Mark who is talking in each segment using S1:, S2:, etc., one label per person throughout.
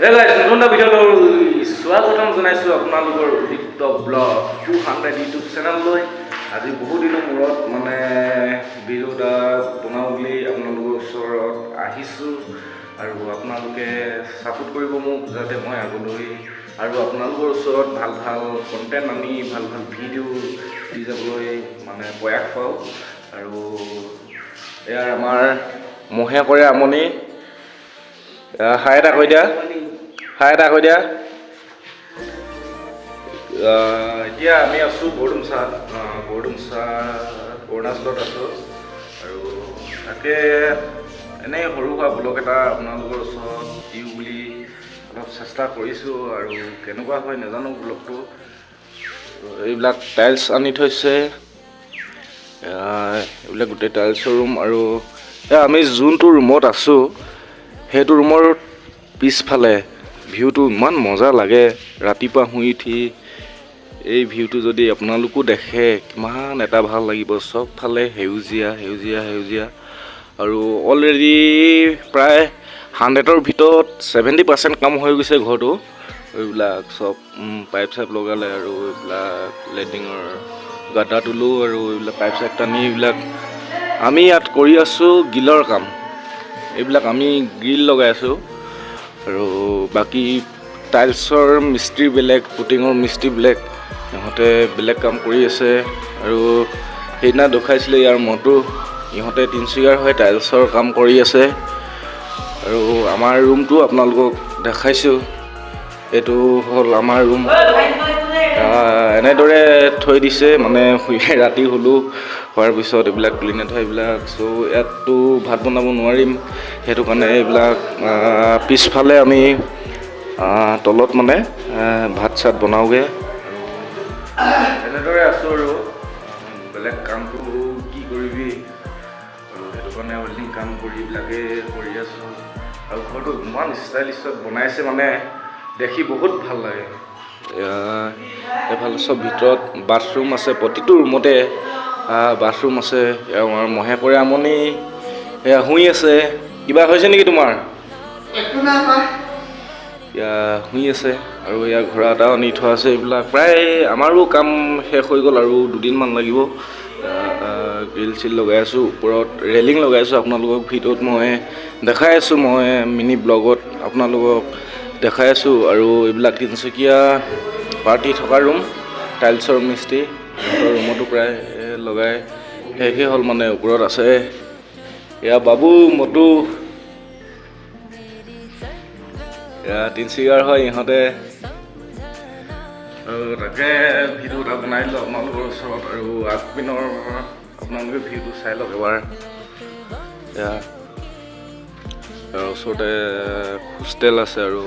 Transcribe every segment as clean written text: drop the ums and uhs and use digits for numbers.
S1: হে গাইছ, নতুন এটা ভিডিঅ'লৈ স্বাগতম জনাইছোঁ আপোনালোকৰ উদীপ্ত ব্লগ 200 ইউটিউব চেনেললৈ। আজি বহু দিনৰ মূৰত মানে ভিডিঅ' এটা বনাওঁ বুলি আপোনালোকৰ ওচৰত আহিছোঁ আৰু আপোনালোকে ছাপোৰ্ট কৰিব মোক, যাতে মই আগলৈ আৰু আপোনালোকৰ ওচৰত ভাল ভাল কণ্টেণ্ট আনি ভাল ভাল ভিডিঅ' দি যাবলৈ মানে প্ৰয়াস পাওঁ। আৰু ইয়াৰ আমাৰ মহে কৰে আমনি। হাই এটা কৈ দিয়া, হাই এটা কৈ দিয়া। এতিয়া আমি আছোঁ বৰডুমচাত, বৰডুমচাত অৰুণাচলত আছোঁ আৰু তাকে এনেই সৰু সুৰা ব্লগ এটা আপোনালোকৰ ওচৰত দিওঁ বুলি অলপ চেষ্টা কৰিছোঁ আৰু কেনেকুৱা হয় নাজানো ব্লগটো। এইবিলাক টাইলছ আনি থৈছে, এইবিলাক গোটেই টাইলছৰ ৰুম। আৰু এয়া আমি যোনটো ৰুমত আছোঁ, সেইটো ৰুমৰ পিছফালে ভিউটো ইমান মজা লাগে। ৰাতিপুৱা শুই উঠি এই ভিউটো যদি আপোনালোকো দেখে, কিমান এটা ভাল লাগিব। চবফালে সেউজীয়া সেউজীয়া সেউজীয়া। আৰু অলৰেডি প্ৰায় 100ৰ ভিতৰত 70% কাম হৈ গৈছে ঘৰটো। এইবিলাক চব পাইপ চাইপ লগালে আৰু এইবিলাক লেট্ৰিনৰ গাড্ডা তোলো আৰু এইবিলাক পাইপ চাইপ টানি এইবিলাক আমি ইয়াত কৰি আছোঁ গ্ৰিলৰ কাম। এইবিলাক আমি গ্ৰিল লগাই আছোঁ আৰু বাকী টাইলছৰ মিস্ত্ৰী বেলেগ, পুটিঙৰ মিস্ত্ৰী বেলেগ, ইহঁতে বেলেগ কাম কৰি আছে। আৰু সেইদিনা দেখুৱাইছিলে ইয়াৰ মটো, ইহঁতে তিনিচুকীয়াৰ হৈ টাইলছৰ কাম কৰি আছে। আৰু আমাৰ ৰুমটো আপোনালোকক দেখাইছোঁ, এইটো হ'ল আমাৰ ৰুম। এনেদৰে থৈ দিছে, মানে শুই ৰাতি শুলোঁ, হোৱাৰ পিছত এইবিলাক তুলি নথয় এইবিলাক। চ' ইয়াততো ভাত বনাব নোৱাৰিম, সেইটো কাৰণে এইবিলাক পিছফালে আমি তলত মানে ভাত চাত বনাওঁগৈ আৰু এনেদৰে আছোঁ। আৰু বেলেগ কামটো কি কৰিবি আৰু, সেইটো কাৰণে ৱেল্ডিং কাম কৰি এইবিলাকে কৰি আছোঁ। আৰু ঘৰটো ইমান ষ্টাইলিছত বনাইছে, মানে দেখি বহুত ভাল লাগে। এয়া এইফালে চব ভিতৰত বাথৰুম আছে, প্ৰতিটো ৰুমতে বাথৰুম আছে। এয়া আমাৰ মহে কৰে আমনি, এয়া শুই আছে। কিবা হৈছে নেকি তোমাৰ?
S2: একো নাই হোৱা।
S1: এয়া শুই আছে। আৰু ইয়াৰ ঘোঁৰা এটাও আনি থোৱা আছে। এইবিলাক প্ৰায় আমাৰো কাম শেষ হৈ গ'ল আৰু দুদিনমান লাগিব। গ্ৰিল চিল লগাই আছোঁ, ওপৰত ৰেলিং লগাই আছোঁ। আপোনালোকক ভিডিঅ'ত মই দেখাই আছোঁ, মই মিনি ব্লগত আপোনালোকক দেখাই আছোঁ। আৰু এইবিলাক তিনিচুকীয়া পাৰ্টি থকা ৰুম, টাইলছৰ মিস্ত্ৰী, সিহঁতৰ ৰুমতো প্ৰায় লগাই শেষেই হ'ল, মানে ওপৰত আছে। এয়া বাবু মটু, এয়া তিনিচুকীয়াৰ হয় ইহঁতে। আৰু তাকে ভিডিঅ' এটা বনাই দিলোঁ আপোনালোকৰ ওচৰত আৰু আগপিনৰ আপোনালোকে ভিউটো চাই লওক এবাৰ। এয়া আৰু ওচৰতে হোষ্টেল আছে আৰু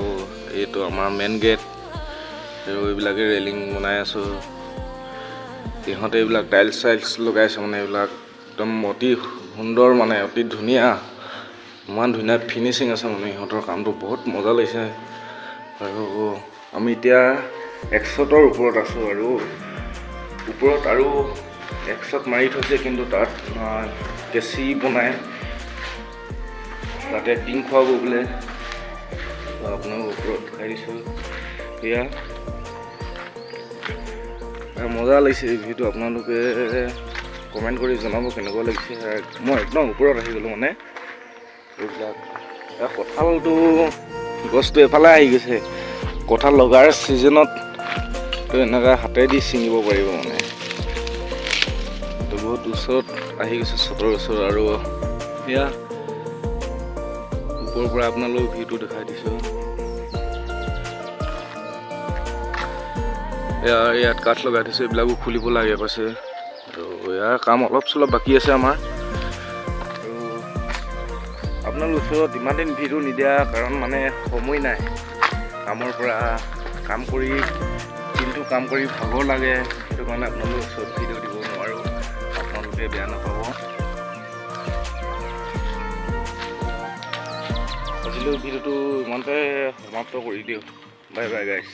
S1: এইটো আমাৰ মেইন গেট। আৰু এইবিলাকে ৰেলিং বনাই আছোঁ। ইহঁতে এইবিলাক টাইলছ চাইলছ লগাইছে, মানে এইবিলাক একদম অতি সুন্দৰ, মানে অতি ধুনীয়া, ইমান ধুনীয়া ফিনিচিং আছে, মানে ইহঁতৰ কামটো বহুত মজা লাগিছে। আৰু আমি এতিয়া একশ্বটৰ ওপৰত আছোঁ আৰু ওপৰত আৰু একশ্বট মাৰি থৈছে, কিন্তু তাত কেঁচি বনাই তাতে টিং খুৱাব বোলে। আপোনাক ওপৰত দেখাই দিছোঁ। এয়া মজা লাগিছে এই ভিডিঅ'টো। আপোনালোকে কমেণ্ট কৰি জনাব কেনেকুৱা লাগিছে। মই একদম ওপৰত আহি গ'লোঁ, মানে এইবিলাক এয়া কঁঠালটো গছটো এফালে আহি গৈছে। কঁঠাল লগাৰ ছিজনত তো এনেকুৱা হাতেদি ছিঙিব পাৰিব, মানে তো বহুত ওচৰত আহি গৈছে, চতৰ ওচৰত। আৰু এয়া ওপৰৰ পৰা আপোনালোক ভিউটো দেখাই দিছোঁ। এয়া ইয়াত কাঠ লগাই থৈছে, এইবিলাকো খুলিব লাগে কৈছে। আৰু ইয়াৰ কাম অলপ চলপ বাকী আছে আমাৰ। আৰু আপোনালোকৰ ওচৰত ইমান দিন ভিডিঅ' নিদিয়া কাৰণ মানে সময় নাই, কামৰ পৰা কাম কৰি দিনটো কাম কৰি ভাগৰ লাগে, সেইটো কাৰণে আপোনালোকৰ ওচৰত ভিডিঅ' দিব নোৱাৰোঁ, আপোনালোকে বেয়া নাপাব। আজিলৈ ভিডিঅ'টো ইমানতে সমাপ্ত কৰি দিওঁ। Bye bye guys.